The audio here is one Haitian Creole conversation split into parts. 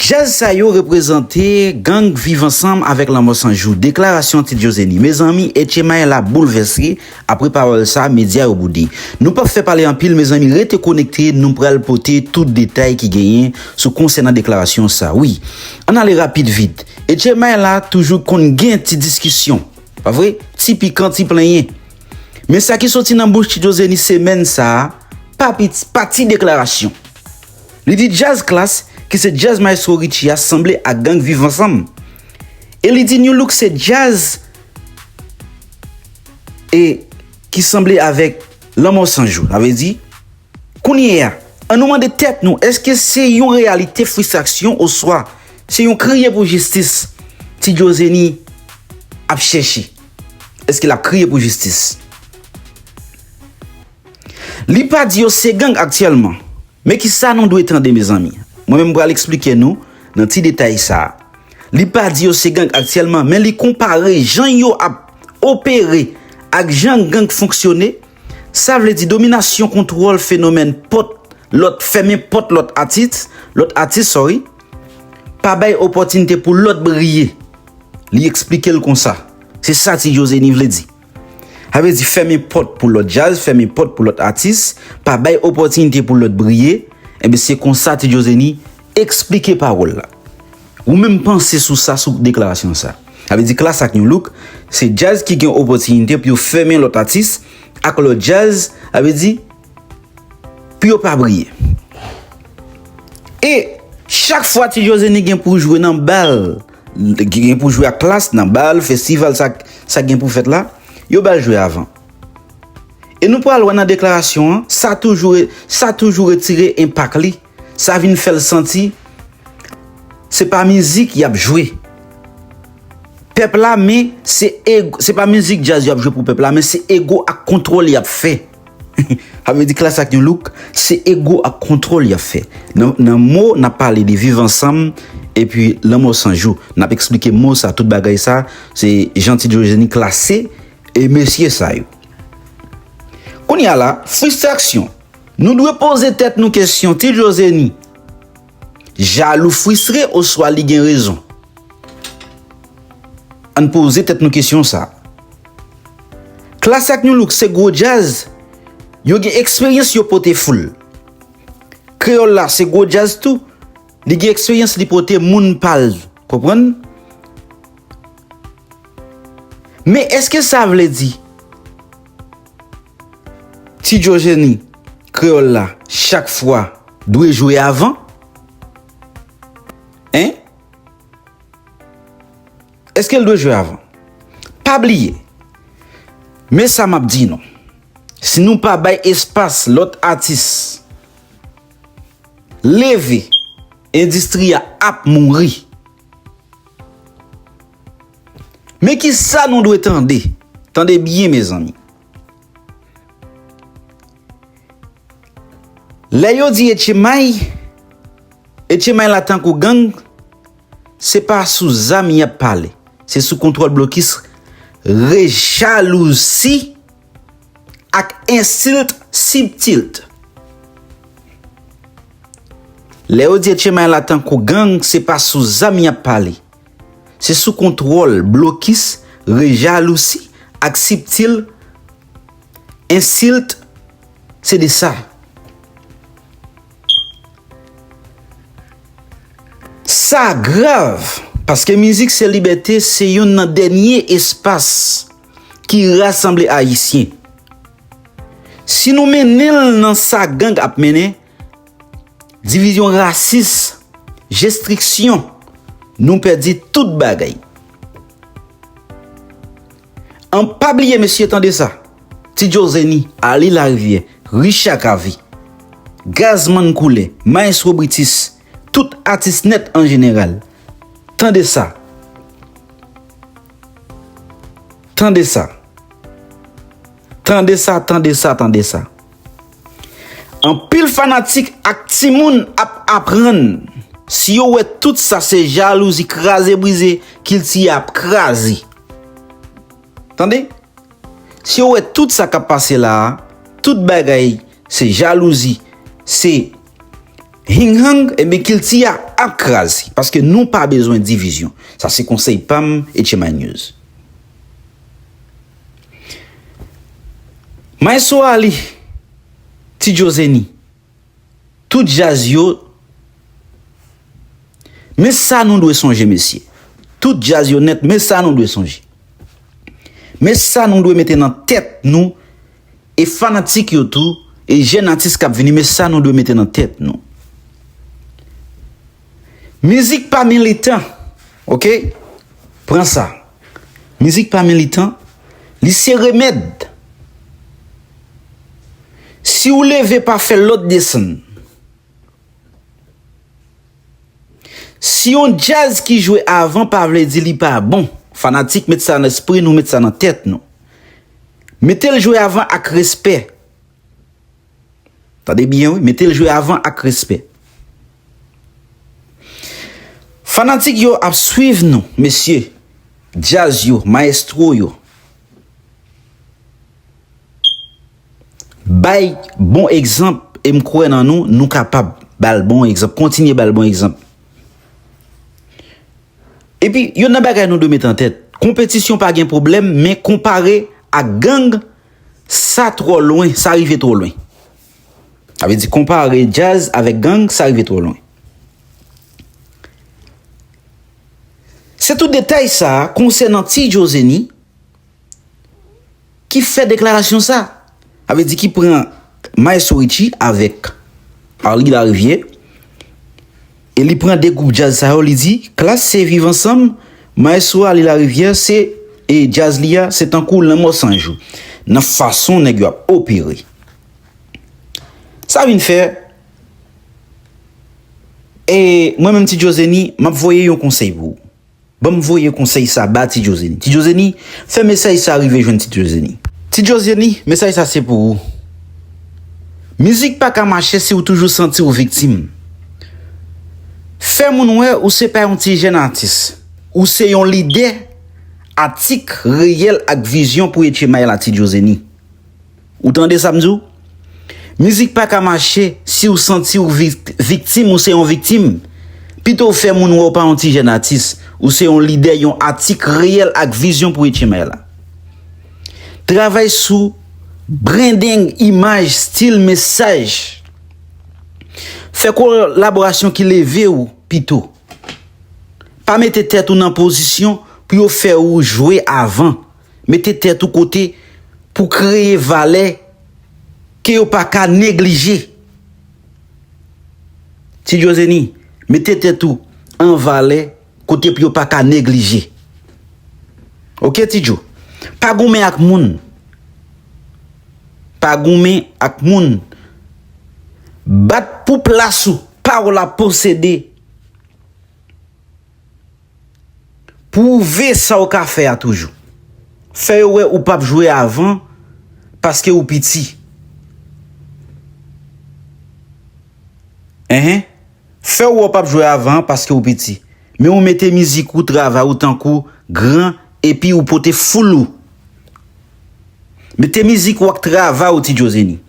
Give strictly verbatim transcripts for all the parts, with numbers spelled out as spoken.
Djaz sa yo reprezante gang Viv Ansanm avèk Lanmò San Jou, deklarasyon Ti Djozeni. Mezanmi, Etchemay la boulvèse apre pawòl sa, medya yo boude. Nou p ap fè pale anpil, mezanmi, rete konekte, nou pral pote tout detay ki genyen sou konsènan deklarasyon sa. Wi, ann ale rapid vit. Etchemay la toujou konn gen ti diskisyon, pa vre? Ti pikan, ti plenyen. Men sa ki soti nan bouch Ti Djozeni semèn sa a, pa piti, pa ti deklarasyon. Li di djaz Klass, ki se djaz Maestro Richie a, sanble ak gang Viv Ansanm. E li di Nu Look se djaz e ki sanble avèk Lanmò San Jou. Sa vle di, kounye a, ann nou mande tèt nou, èske se yon reyalite fristrasyon oswa se yon kriye pou jistis Ti Djozeni ap chèche? Èske l ap kriye pou jistis? Li pa di yo se gang aktyèlman. Men ki sa nou dwe tande, mezanmi? Mwen menm, m pral eksplike nou nan ti detay sa a. Li pa di yo se gang aktyèlman, men li konpare jan yo ap opere ak jan gang fonksyone. Sa vle di dominasyon, kontwòl, fenomèn pòt lòt, fèmen pòt lòt atis, lòt atis, sorry, pa bay opòtinite pou lòt briye. Li eksplike l konsa. Se sa Ti Djozeni vle di. Sa vle di fèmen pòt pou lòt djaz, fèmen pòt pou lòt atis, pa bay opòtinite pou lòt briye. Enben, se konsa Ti Djozeni eksplike pawòl la. Ou menm panse sou sa, sou deklarasyon sa? Sa vle di Klass ak Nu Look se djaz ki gen opòtinite pou yo fèmen lòt atis ak lòt djaz, sa vle di pou yo pa briye. E chak fwa Ti Djozeni gen pou jwe nan bal, gen pou jwe ak Klass nan bal, festival, sa, sa gen pou fèt la, yo ba l jwe avan. E nou pral wè nan deklarasyon an, sa toujou, sa toujou retire enpak li. Sa vin fè l santi se pa mizik y ap jwe pèp la, men se ego, se pa mizik djaz y ap jwe pou pèp la, men se ego ak kontwòl y ap fè. Sa vle di Klass ak Nu Look, se ego ak kontwòl y ap fè. Nan, nan mo, n ap pale de Viv Ansanm epi Lanmò San Jou. N ap eksplike mo sa, tout bagay sa, se jan Ti Djozeni klase e mesye sa yo. Kounye a la, fristrasyon. Nou dwe poze tèt nou kesyon, Ti Djozeni jalou, fristre oswa li gen rezon? Ann poze tèt nou kesyon sa. Klass ak Nu Look se gwo djaz. Yo gen eksperyans, yo pote foul. Kreyòl la se gwo djaz tou. Li gen eksperyans, li pote moun pa l. Konprann? Men èske sa vle di Ti Djozeni, Kreyòl la, chak fwa dwe jwe avan? Hein? Èske l dwe jwe avan? Pa bliye, men sa m ap di nou, si nou pa bay espas lòt atis leve, endistri a ap mouri. Men ki sa nou dwe tande? Tande byen, mezanmi. Lè yo di Etchemay, Etchemay la tankou gang, se pa sou zam y ap pale. Se sou kontwòl, blokis, re, jalouzi ak ensilt sibtil. Lè yo di Etchemay la tankou gang, se pa sou zam y ap pale. Se sou kontwòl, blokis, re, jalouzi ak sibtil, ensilt, se de sa. Sa grav, paske mizik se libète, se youn nan dènye espas ki rasanble Ayisyen. Si nou mennen l nan sa gang ap mennen, divizyon, rasis, restriksyon, nou pèdi tout bagay. An pa bliye, mesye, tande sa. Ti Djozeni, Arly Larivière, Richard Cavé, Gazman Couleur, Maestro Britis, tout atis nèt an jeneral. Tande sa. Tande sa. Tande sa, tande sa, tande sa. Anpil fanatik ak timoun ap aprann. Si yo wè tout sa, se jalouzi kraze brize kilti a ap kraze. Tande? Si yo wè tout sa k ap pase la a, tout bagay se jalouzi, se Hing hang, ebyen kilti a ap kraze, paske nou pa bezwen divizyon. Sa se konsèy pa m, H M I News. Maestro Ali, Ti Joe Zeni, tout djaz yo, men sa nou dwe sonje, mesye. Tout djaz yo nèt, men sa nou dwe sonje. Men sa nou dwe mete nan tèt nou, e fanatik yo tou, e jèn atis k ap vini, men sa nou dwe mete nan tèt nou. Mizik pa militan, oke? Pran sa. Mizik pa militan, li se remèd. Si w leve pa fè lòt desann. Si yon djaz ki jwe avan pa vle di li pa bon, fanatik, met sa nan espri nou, met sa nan tèt nou. Mete l jwe avan ak respè. Tande byen wi, mete l jwe avan ak respè. Fanatik yo ap swiv nou, mesye. Djaz yo, mayestwo yo. Bay bon egzanp, e m kwè nan nou, nou kapab ba l bon egzanp, kontinye ba l bon egzanp. Epi, youn nan bagay nou dwe met an tèt, konpetisyon pa gen pwoblèm, men konpare ak gang, sa twò lwen, sa rive twò lwen. Sa vle di konpare djaz avèk gang, sa rive twò lwen. Se tout detay sa a konsènan Ti Joe Zeni ki fè deklarasyon sa. Sa vle di ki pran Maestro Richie avèk Arly Larivière, e li pran de gwoup djaz sa yo, li di, Klass se Viv Ansanm, Maestro Arly Larivière se, e djaz li a, se tankou Lanmò San Jou, nan fason nèg yo ap opere. Sa vin fè, e mwen menm Ti Joe Zeni, m ap voye yon konsèy pou ou. Ban m voye konsèy sa ba Ti Joe Zeni. Ti Joe Zeni, fè mesaj sa rive jwenn Ti Joe Zeni. Ti Joe Zeni, mesaj sa se pou ou. Mizik pa ka mache si w toujou santi w viktim. Fè moun wè ou se pa yon ti jèn atis. Ou se yon lidè atik reyèl ak vizyon pou H M I la, Ti Joe Zeni. Ou tande sa m di w? Mizik pa ka mache si w santi w vik-, viktim, ou se yon viktim. Pito w fè moun wè w pa yon ti jèn atis, ou se yon lidè, yon atik reyèl ak vizyon pou H M I la. Travay sou branding, imaj, stil, mesaj. Fè kolaborasyon ki leve w pito. Pa mete tèt ou nan pozisyon pou yo fè ou jwe avan. Mete tèt ou kote pou kreye valè ke yo pa ka neglije. Ti Joe Zeni, mete tèt ou an valè kote pou yo pa ka neglije. Oke, Ti Joe? Pa goumen ak moun. Pa goumen ak moun. Bat pou plas ou, pa w la posede. Pwouve sa w ka fè a toujou. Fè yo wè ou p ap jwe avan paske ou piti. Enhen. Fè yo wè ou p ap jwe avan paske ou piti. Men ou mete mizik ou, travay ou tankou gran epi ou pote foul ou. Mete mizik ou ak travay ou, Ti Joe Zeni.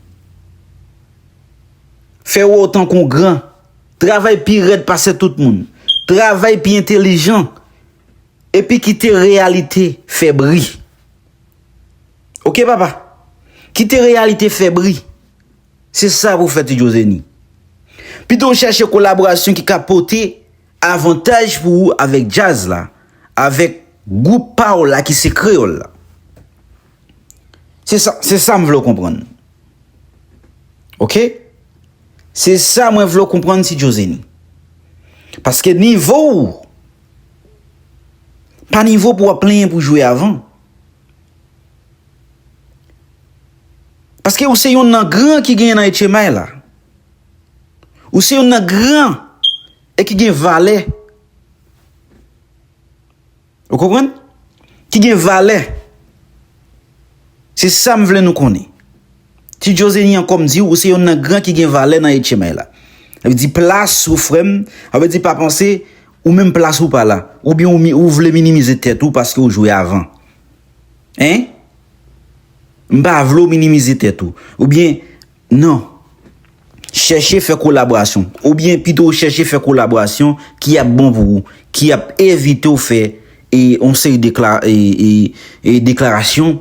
Fè yo wè ou tankou gran. Travay pi rèd pase tout moun. Travay pi entèlijan. Epi kite reyalite fè bri. Oke, papa? Kite reyalite fè bri. Se sa pou w fè, Ti Joe Zeni. Pito w chèche kolaborasyon ki ka pote avantaj pou ou avèk djaz la, avèk gwoup pa w la ki se kreyòl la. Se sa, se sa m vle w konprann. Oke? Se sa mwen vle w konprann, Ti Joe Zeni. Paske nivo w, pa nivo pou w ap plenyen pou jwe avan. Paske ou se youn nan gran ki genyen nan H M I la. Ou se youn nan gran e ki gen valè. Ou konprann? Ki gen valè. Se sa m vle nou konnen. Ti Joe Zeni, ankò m di w, ou se youn nan gran ki gen valè nan H M I la. Sa vle di plas ou, frè m, sa vle di pa panse ou menm plas ou pa la. Oubyen ou mi-, ou vle minimize tèt ou paske ou jwe avan. Hein? M pa vle w minimize tèt ou. Oubyen, non. chèche fè kolaborasyon, oubyen pito w chèche fè kolaborasyon ki ap bon pou ou, ki ap evite w fè e yon seri dekla, e, e, e deklarasyon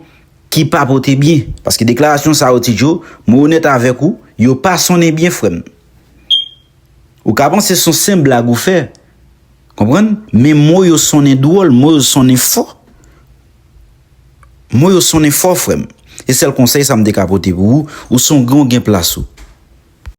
ki pa pote byen. Paske deklarasyon sa yo, Ti Djo, mwen onèt avèk ou, yo pa sonnen byen, frè m. Ou ka panse se yon senp blag ou fè. Konprann? Men mo yo sonnen dwòl, mo yo sonnen fò. Mo yo sonnen fò, frè m. E sèl konsèy sa m te ka pote pou ou, ou se yon granmoun gen plas ou.